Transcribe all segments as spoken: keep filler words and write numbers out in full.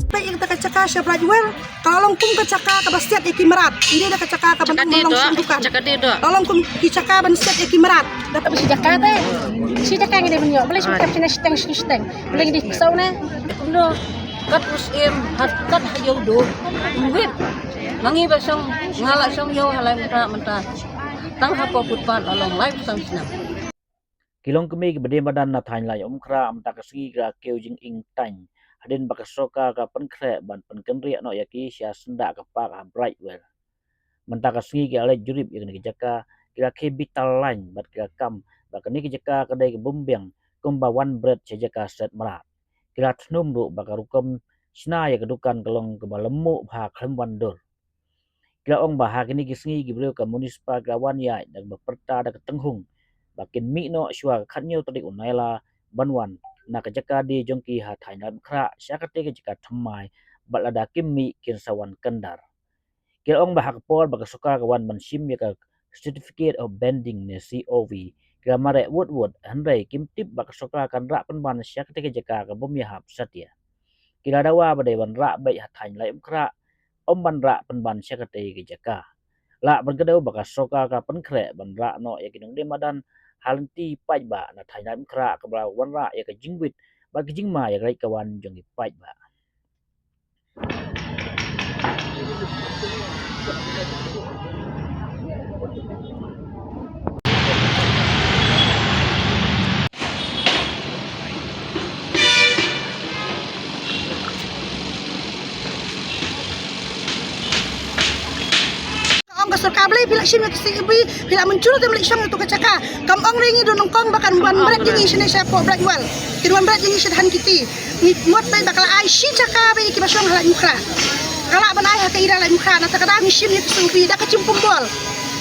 Peit ïa kata ka jaka sha Brightwell, ka la long kum ka jaka kaba siat ïa ki mrad. Ym dei da ka jaka kaba long shong dukan. Jaka dei doh. Ka la long kum ki jaka ban siat ïa ki mrad. Da ka shi jaka te. Shi jaka ngi dei ban ïoh. Balei shu kap shane shiteng shi shiteng. Balei ngi dei ksaw ne. Kumno. Kat u Syiem, kat ha ïew duh. Wit. Ma ngi ba shong, nga la shong ïew ha Laitumkhrah mynta. Tang hapoh footpath la long laiphew san snem. Ki longkmie kiba die madan na thaiñ Laitumkhrah mynta ka sngi ki la kiew jingïeng tang hadien ba ka sorkar ka pynkhreh ban pynkynriah noh ïa ki sha syndah ka park ha Brightwell. Mynta ka sngi ki la leit jurip ïa kane ka jaka, ki la khie bitar lain bad ki la kam ba kane ka jaka ka dei ka bym biang kumba wan bret sha jaka set mrad. Ki la thnum ruh ba ka rukom shna ïa ka dukan ka long kaba lymmuh bha khlem wan dur. Ki la ong ba ha kine ki sngi ki briew ka municipal ki la wan ïaid da kaba pyrta da ka tynghung ba kin mih noh shuwa ka khathynñiew tarik u Nailar ban wan na ka jaka die jong ki ha thaiñ Laitumkhrah sha katei ka jaka thymmai, bad lada kim mih kin sa wan kyndar. Ki la ong ba ha ka por ba ka sorkar ka wan ban shim ïa ka Certificate of Banding ne C O V, ki la mareh wut wut, hynrei kim tip ba ka sorkar kan rah pynban sha katei ka jaka ka bym ïahap satia. Ki la dawa ba dei ban rah beit ha thaiñ Laitumkhrah, ym ban rah pynban sha katei ka jaka. Lah ban kdew ba ka sorkar ka pynkhreh ban rah noh ïa ki nongdie madan ha lynti paidbah na thaiñ Laitumkhrah kaba la wanrah ïa ka jingwit bad ka jingma ïa ka leit ka wan jong ki paidbah. Ong ka sorkar, balei phi la shim ïa ka C O V, phi la mynjur te balei shong ïa tu ka jaka. Kam ong re ngi don nyngkong ba kan wan bret ïa ngi shane shapoh Brightwell. Kin wan bret ïa ngi sha Dhankheti. Ngi mut beit ba ka la ai shi jaka beit ïa kiba shong ha Laitumkhrah. Ka lah ban ai ha ka area Laitumkhrah, na kata ka daw ngi shim ïa ka C O V da ka jingpynbor.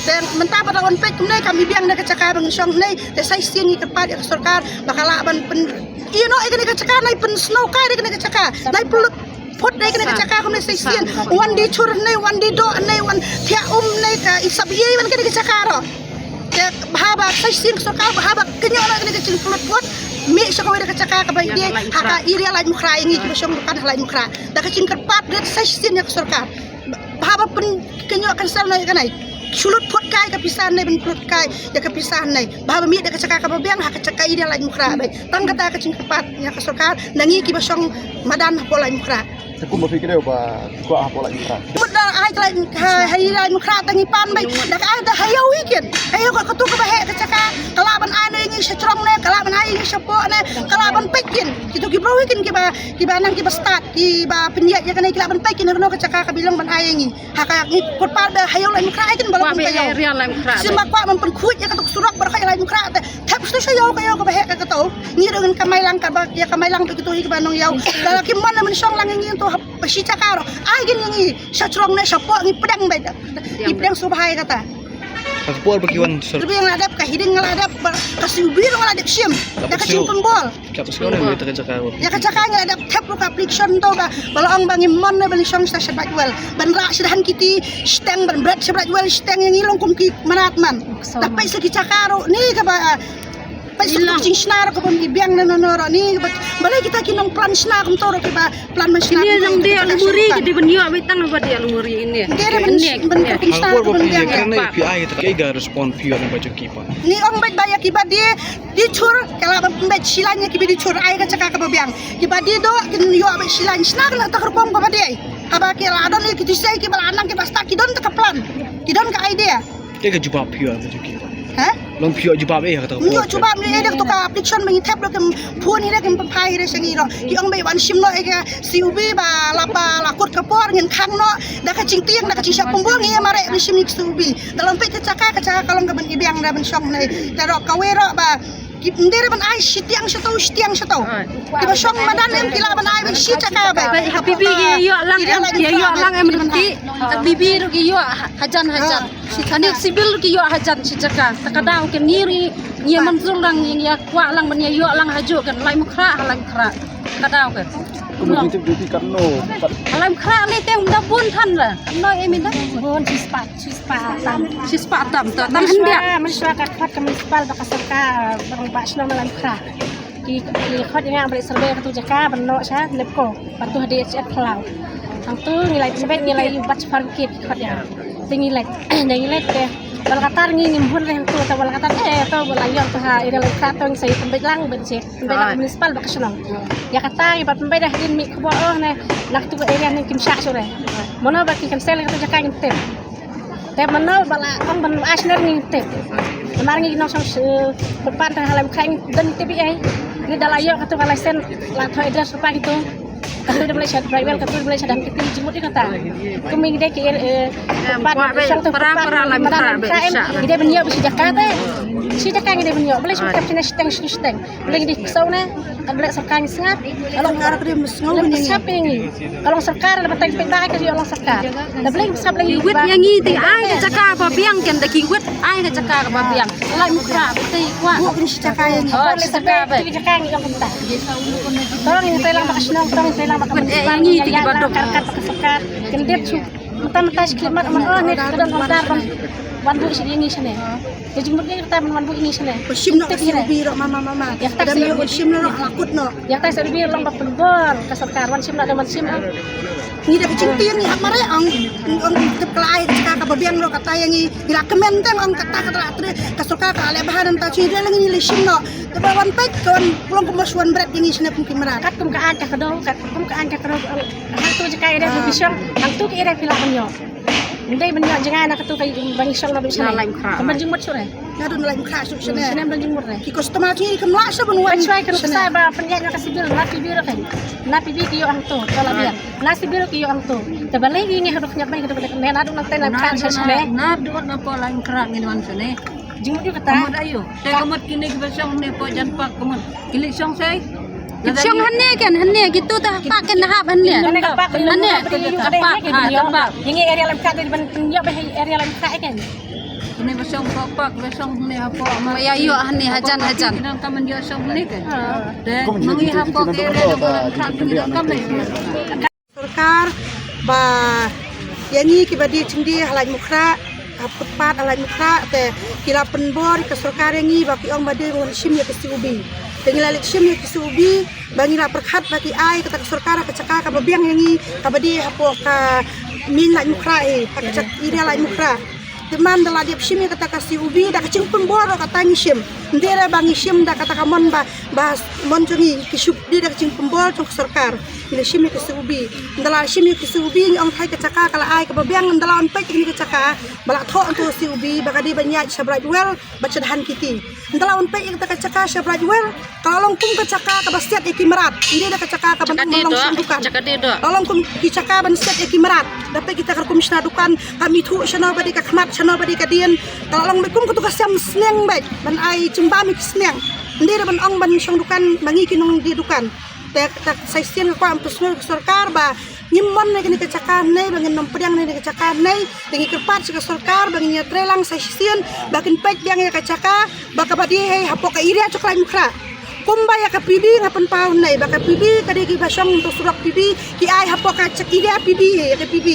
Te mynta ba la wan peit kumne kam i biang da ka jaka ba ngi shong ne, te sa shisien ngi kyrpad ïa ka sorkar ba ka lah ban pyn, ïa noh ïa kane ka jaka, nai pynsngew kai da kane ka jaka, nai pynlut phut da kane ka jaka kumne sa shisien. Wan die chur ne, wan die doh ne, wan thiah um ne, ka i sap ïa wan kane ka jaka ruh. Te bha ba sa shisien ka sorkar, bha ba kynjoh na kane ka jingpynlut phut. Mih sha kawei da ka jaka kaba ïadei ha ka area Laitumkhrah ïa ngi kiba shong dukan ha Laitumkhrah. Da ka jingkyrpad rit sa shisien ïa ka sorkar. Bha ba pynkynjoh kan sel na ïa kanai. Shu lut phut kai ka pisa ne, ban pynlut kai ïa ka pisa ne. Bha ba mih da ka jaka kaba biang ha ka jaka area Laitumkhrah beit. Tang kata ka jingkyrpad ïa ka sorkar na ngi kiba shong madan hapoh Laitumkhrah. Te kumba phi kdew ba kwah hapoh Laitumkhrah? Mut da ai ka Lai, ha, ha Laitumkhrah te ngi pan beit. Da ka ai da ha ïew hi kin. Ha ïew ka, katu kaba heh ka jaka. Ka lah ban ai ne ïa ngi sha jrong ne, ka lah ban ai ïa ngi shapoh ne, ka lah ban peit kin. Kitu ki briew hi kin kiba, kiba nang kiba stad, kiba pynïaid ïa kane ki lah ban peit kin, kano ka jaka kaba long ban ai ïa ngi. Ha ka ngi kyrpad ba ha ïew Laitumkhrah ai kin ba long ban peit ïew. Area Laitumkhrah. Sim ba kwah ban pynkhuid ïa katu ka surok ba rkhai Laitumkhrah te. Thep shisha ïa ka ïew kaba heh ka katu. Ngi ruh ngin kamai lang kaba ïa kamai lang ba kitu hi kiba nongïew. Lada kim mon ne mynsong lang ïa ngi to hap ba shi jaka ruh. Ai kin ïa ngi sha jrong ne shapoh ngi pdeng beit. Ngi pdeng sngewbha ïa kata. Ka por ba ki wan sir. Rbing la dep, ka hiding la dep, ba ka siwbir la dep shim. Da ka jingpynbor. Ka pynbor ne ta ka jaka ruh. Ïa ka jaka ngi la dep thep ruh ka application to ba, ba la ong ba ngim mon ne ban shong sha Brightwell. Ban rah sha Dhankheti shiteng, ban bret sha Brightwell shiteng, ïa ngi long kum ki mrad man. Da peit sa ki jaka ruh ne kaba, ah, peit sa ki jingshna ruh kaba ngi biang na no no ruh ne kaba, balei kita ki nongplan shna kumto ruh kiba plan ban shna. Kine jong die lungmuri, ki dei ban ïoh beit tang ba die lungmuri ine. Ngi dei ban, ban shna ruh kaba ngi biang. Phi ai ta ka respond phi ïoh na ba jong ki pa. Ngi ong beit ba ïa kiba die, die chur, ka lah ban pynbeit shilaiñ ïa kiba die chur, ai ka jaka kaba biang. Kiba die doh, kin ïoh beit shilaiñ, shna ka la ta ka rukom kaba die. Haba ki la don ïa ki tu sei kiba la nang kiba stad, ki don ta ka plan, ki don ka idea. Te ka jubab phi ïoh ka tu ki. Ha? Long phi ïoh jubab eh ka tu. Ngi ïoh jubab ne eh da ka tu ka application ba ngi thep ruh kim phone hi ruh kim pynphai hi ruh sha ngi ruh. Ki ong ba wan shim noh eh ka C O V ba la pa la kut ka por ngin khang noh da ka jingtieng da ka jingshah pynbor ngi ïa mareh ban shim ïa ka C O V. Te long peit ka jaka, ka jaka ka long kaban ibiang da ban shong ne. Te ruh kawei ruh ba ki ym dei ruh ban ai shitiang shato, shitiang shato. Kiba shong madan em ki lah ban ai beit shi jaka beit. Habibi ki ïoh lang em, ki ïoh lang em ruh ki. Habibi ruh ki ïoh hajan hajan. Ani civil ruh ki ïoh hajan shi jaka. Ta ka daw ken ngi ruh ngi ïa manjur lang, ngi ïa kwah lang ban ïa ïoh lang hajuh ken Laitumkhrah ha Laitumkhrah. Ka daw ken. Ka municipality katno? Ka Laitumkhrah lei te um da bun than la. Katno em i da? Bun shispah, shispah tam. Shispah tam, to tam hyndiat. Mynshwa ka khot ka municipal ba ka sorkar, ba shnong Laitumkhrah. Ki, ki khot ïa nga ba leit survey katu jaka ban noh sha NEEPCO. Bad tu ha D H F Palau. Hangtu ngi la ïa pynbeit, ngi la ïa bat sha Farm Gate ki khot ïa nga. Te ngi leit, te ngi leit te. Ba la katta ngi ngim hun re hangtu, te ba la katta, eh, to ba la ïoh to ha area Laitumkhrah to ngi sa ïa pynbeit lang ban check. Pynbeit lang municipal ba ka shnong. Ïa kata ngi ba pynbeit da hadien mih khubor, oh ne, na katu ka area ne kim shah shuh re. Mano ba ki cancel katu jaka ngim tip. Te mano ba la ong ban ai shuh ne ngim tip. Namar ngi nongshong shu pynpan ta ha Laitumkhrah ngim don tip ei. Ngi da la ïoh katu ka license la thoh address rupa kitu. Katu da Malaysia private, katu da Malaysia dang kiti jingmut ïa kata. Kum ngi dei ki, eh, pynpan shong tu pynpan Laitumkhrah em. Ngi dei ban ïoh ba shi jaka te. Shi jaka ngi dei ban ïoh. Balei shu tip shine shiteng shiteng. Balei ngi dei ksew ne, ka balei sorkar ngi sngap. Ka long sorkar ka dei sngap ïa ngi. Ka long sorkar la batai peit ba ka long sorkar. Da balei sngap lagi wit ïa ngi te ai ka jaka ba biang kan da ki wit ai ka jaka ba biang. Laitumkhrah betai kwah. Buh kini shi jaka ïa ngi. Oh, shi jaka ba. Jaka ngi ong kumta. Tong ngi te lang ba ka shnong, tong ngi te lang ba ka municipal ngi te ba dok. Kar kat ba ka sorkar. Kin dep shu. Mynta mynta shi khlimat man oh ne ka don wan dar ban wan buh shi ïa ngi shane. Te jingmut ngi kata ban wan buh ïa ngi shane. Ba shim noh ka C O B ruh mama mama. Ïa kata C O B. Ba shim noh ruh la kut noh. Ïa kata C O B long ba pynbor ka sorkar wan shim noh da man shim noh. Ngi da ka jingtir ngi hap mareh ong ong tip ka la ai ka jaka kaba biang ruh kata ïa ngi. Ngi la kmen te ong kata kata la tre ka sorkar ka la leh bha nangta shi re la ngi la shim noh. Te ba wan peit ka wan long kumba shu wan bret ïa ngi shane kum ki mrad. Katkum ka aiñ ka kdew, katkum ka aiñ ka kdew. Hangtu jaka ïa re phi shong, hangtu ki ïa re phi lah ban ïoh. Ym dei ban ïoh jngai na katu ka ba ngi shong na ba ngi shane. Ka ban jingmut shuh re. Nga don Laitumkhrah shuh shane. Shane ban jingmut re. Ki customer ki kam lah shuh ban wan. Ban shwai kan sa ba pynïaid na ka civil, na P B re kan. Na P B ki ïoh hangtu, ka la biang. Na civil ki ïoh hangtu. Te balei ngi ngi haduh ñiap bai haduh ne na dun nang ten Laitumkhrah shuh shane. Na dun na po Laitumkhrah ngin wan shane. Jingmut ïa kata. Ka mut aïu. Te ka mut kine kiba shong ne po jan park ka mut. Ki leit shong sei. Ki shong hangne kan, hangne kitu ta park kan hap hangne. Hangne ka park, hangne ka park. Ïa ngi area Laitumkhrah te ban ïoh ba area Laitumkhrah kan. Kine ba shong ko park, ba shong hangne hapoh. Ba ïa ïoh hangne hajan hajan. Kine ka man ïoh shong hangne kan. Te ngi hapoh area Laitumkhrah kine ka man. Sorkar ba ïa ngi kiba die chyndieh ha Laitumkhrah, ha footpath ha Laitumkhrah te ki la pynbor ïa ka sorkar ïa ngi ba ki ong ba dei ban shim ïa ka C O B. Te ngi la leit shim ïa ka C O B ba ngi la pyrkhat ba ki ai kata ka sorkar ka jaka kaba biang ïa ngi kaba die hapoh ka main Laitumkhrah hi, ha ka jaka area Laitumkhrah. Te man da la dep shim ïa kata ka C O B da ka jingpynbor ruh kata ngi shim. Ym dei re ba ngi shim da kata ka mon ba, ba mon jong ngi ki shu dei da ka jingpynbor jong ka sorkar. Ngi la shim ïa ka C O B. Ynda la shim ïa ka C O B ngi ong thai ka jaka ka la ai kaba biang ynda la wan peit ïa ka jaka ba la thoh hangto C O B ba ka dei ban ïaid sha Bright Well bad sha Dhan Kiti. Ynda la wan peit ïa kata ka jaka sha Bright Well ka la long kum ka jaka kaba siat ïa ki mrad. Ym dei da ka jaka kaba long shong dukan. Ka la long kum ki jaka ban siat ïa ki mrad. Da peit kita ka rukom shna dukan kam ithuh shano ba dei ka khmat shano ba dei ka dien. Ka la long beit kum katu ka sem sneng beit ban ai jingbam ïa ki sneng. Ym dei da ban ong ban shong dukan ba ngi ki nongdie dukan. Te, te sa shisien nga kwah ban pynshoi ka sorkar ba ngim mon na kane ka jaka hangne ba ngin nym pdiang na kane ka jaka hangne. Te ngi kyrpad sha ka sorkar ba ngin ïatreilang sa shisien ba kin peit biang ïa ka jaka ba kaba die hi hapoh ka area jong ka Laitumkhrah. Kumba ïa ka P B nga pynpaw hangne ba ka P B ka dei kiba shong hangto surok P B ki ai hapoh ka jaka area P B hi ïa ka P B.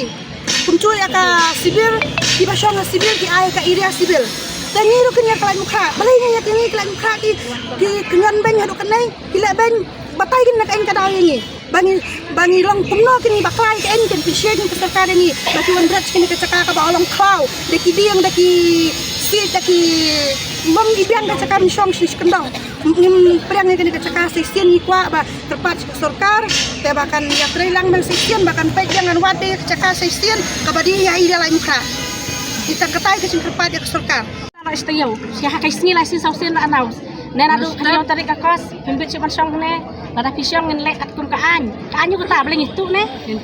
Kumjuh ïa ka civil kiba shong ha civil ki ai ka area civil. Te ngi ruh kin ïa ka Laitumkhrah balei ngi ïa ka ngi ka Laitumkhrah ki, ki kynjan beiñ haduh kane ki leh beiñ. Batai kin na ka aiñ ka daw ïa ngi. Ba ngi, ba ngi long kumno kin ba klai ka aiñ kin pynshai kin ka sorkar ïa ngi. Ba ki wan bret kin ka jaka kaba long khlaw. Da ki dieng da ki siej da ki mom ki biang ka jaka ban shong shi kyndong. Ngim pdiang ïa kin ka jaka sa shisien ngi kwah ba kyrpad sha ka sorkar. Te ba kan ïatreilang ban sa shisien ba kan peit biang ngan wad ïa ka jaka sa shisien kaba die ïa i da Laitumkhrah. Kita katai ka jingkyrpad ïa ka sorkar. Ba shi taïew, shi ha ka sngi la shi saw sien la announce. Ne naduh ka taïew tarik August, pynbit shu ban shong ne. Lada phi shong ngin leh katkum ka aiñ. Ka aiñ u kata balei ngi tuh ne. Ngin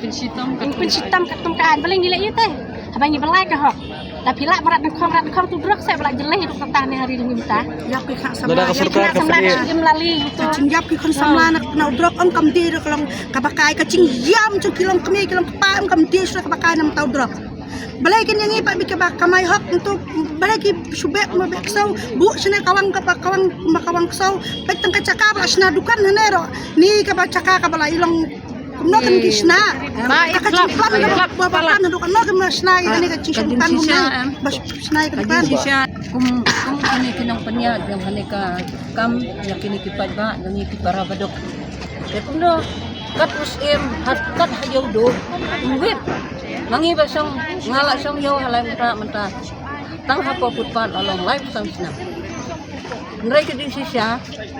pynshitom katkum ka aiñ balei ngi leh ïa te. Haba ngi ba lai ka hok. Da phi lah mrad nyngkong mrad nyngkong tu drok se ba la jyllei duk kata ne hari ngi mynta. Ïa phi kha samla. Lada ka sorkar ka pynleh. Im lali tu. Ka jingïap ki khun samla na ka pynau drok ong kam dei da ka long kaba kai ka jingïam jong ki long kmie ki long kpa ong kam dei shuh kaba kai na mynta u drok. Balei kin ïa ngi pat bad kiba kamai hok ntu balei ki shu beh ma beh ksew buh shane kawang kaba kawang ma kawang ksew peit tang ka jaka ba la shna dukan hane ruh ni kaba jaka kaba la i long Kumno kan ki shna? Ma, ka jingplan ka ba patan haduh katno kan shna ïa kane ka jingshong tan kumno? Ba shna ïa kane ka jingshong. Kum kum kine ki nongpynïaid jong kane ka kam, ïa kine ki paidbah, ïa kine ki para baduk. Te kumno kat u Syiem, kat ha ïew duh, um wit. Ma ngi ba shong, nga la shong ïew ha lai mynta mynta. Tang hapoh footpath la long laiphew san snem. Hynrei ki jingshisha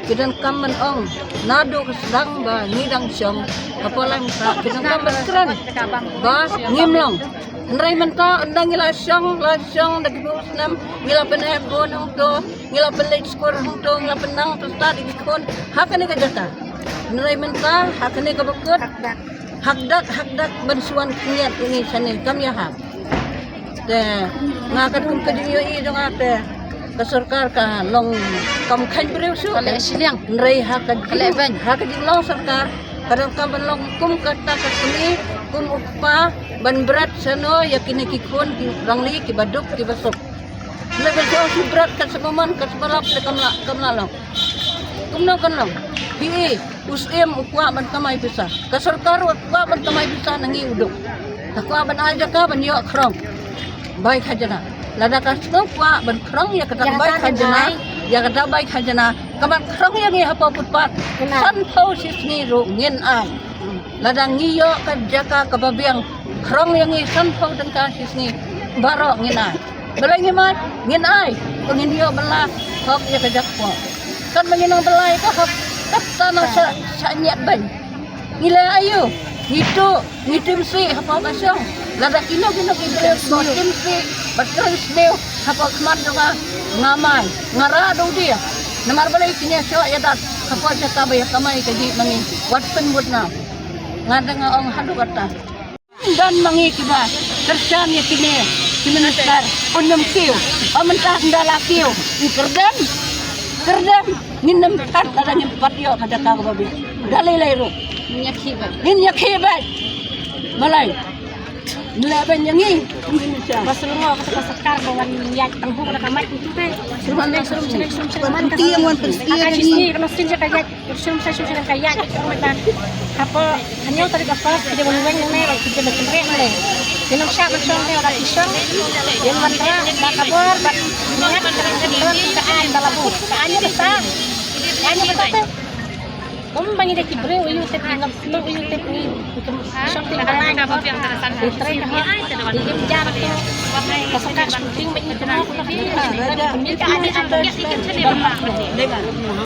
ki donkam ban ong naduh ka sdang ba ngi dang shong hapoh lai mynta, ki donkam ban kren ba ngim long. Hynrei mynta ynda ngi la shong, la shong da ki phew snem, ngi la pyneh bun hangto, ngi la pynleit skul hangto, ngi la pynnang pynstad ïa ki khun ha kane ka jaka. Hynrei mynta ha kane kaba kut, hakdak hakdak ban shu wan khyndiat ïa ngi shane kam ïahap. Te nga katkum ka jingïohi jong nga te ka sorkar ka long kam kheiñ briew shuh. Ka leh shiliang. Hynrei ha ka jing, ha ka jinglong sorkar ka donkam ban long kum kata ka kmie, kum u kpa, ban bret shano ïa kine ki khun ki rangli kiba duk kiba suk. Lada shu bret kat sha ba mon kat sha ba lap te kam lah, kam lah long. Kumno kan long? Phi i, u Syiem u kwah ban kamai pisa. Ka sorkar u kwah ban kamai pisa na ngi u duk. Ka kwah ban ai jaka ban ïoh khrong. Bai khajana. Lada ka shu kwah ban khrong ïa kata bai khajana, ïa kata bai khajana, ka ban khrong ïa ngi hapoh footpath. Sanphew shisngi ruh ngin ai. Lada ngi ïoh ka jaka kaba biang, khrong ïa ngi sanphew tyngka shisngi, baroh ngin ai. Balei ngim ai? Ngin ai ba ngin ïoh ban la hok ïa ka jakpoh. Katba ngin nang ban la ïa ka hok, kata na sa sa ñiat beiñ. Ngi leh aïu? Ngi tuh, ngi tim sih hapoh ka shong. Lada kino kino ki briew ki tim sih bad kren sniew hapoh khmat jong nga, ngam ai, nga rah da u dieng. Namar balei? Kine shu ïa dat hapoh jaka ba ïa kamai ka jingmane. Wat pynbud na nga dang ong haduh kata. Don ma ngi kiba kyrshan ïa kine ki minister, un ym kiew. Ym mynta ynda la kiew, u kyrdem, kyrdem. Ngin ym pat, lada ngim pat ïoh ka jaka kaba biang. Da lei lei ruh ngin ïa khih beit. Balei? Ngi leh beiñ ïa ngi. Ba shlur ngo kata ka sorkar ba wan ïaid tang huk da ka mic tu te. Shlur wan, shlur wan, shlur wan. Wan pynti ïa, wan pynti ïa ka jingïaid. Sum sa sum sa ka ïaid ka sum mynta. Hapoh hynñiew tarik August ki dei ban weng ne, ki dei ban kynreh ne. Ki nongshah ban shong ne, ora ki shong. Kin wanrah da ka bor bad ïa ka, ka ai da la bor. Ka ai ïa ka ta. Ka ai ïa ka ta. Kum ba ngi dei ki briew u ïu tip, ngi nong u ïu tip, ngi shong tip ka ai. Ngi trei ka hok. Ngi im jar tu. Ka sangkah shooting ba ngi kena. Ngi ka ai ïa ka ta.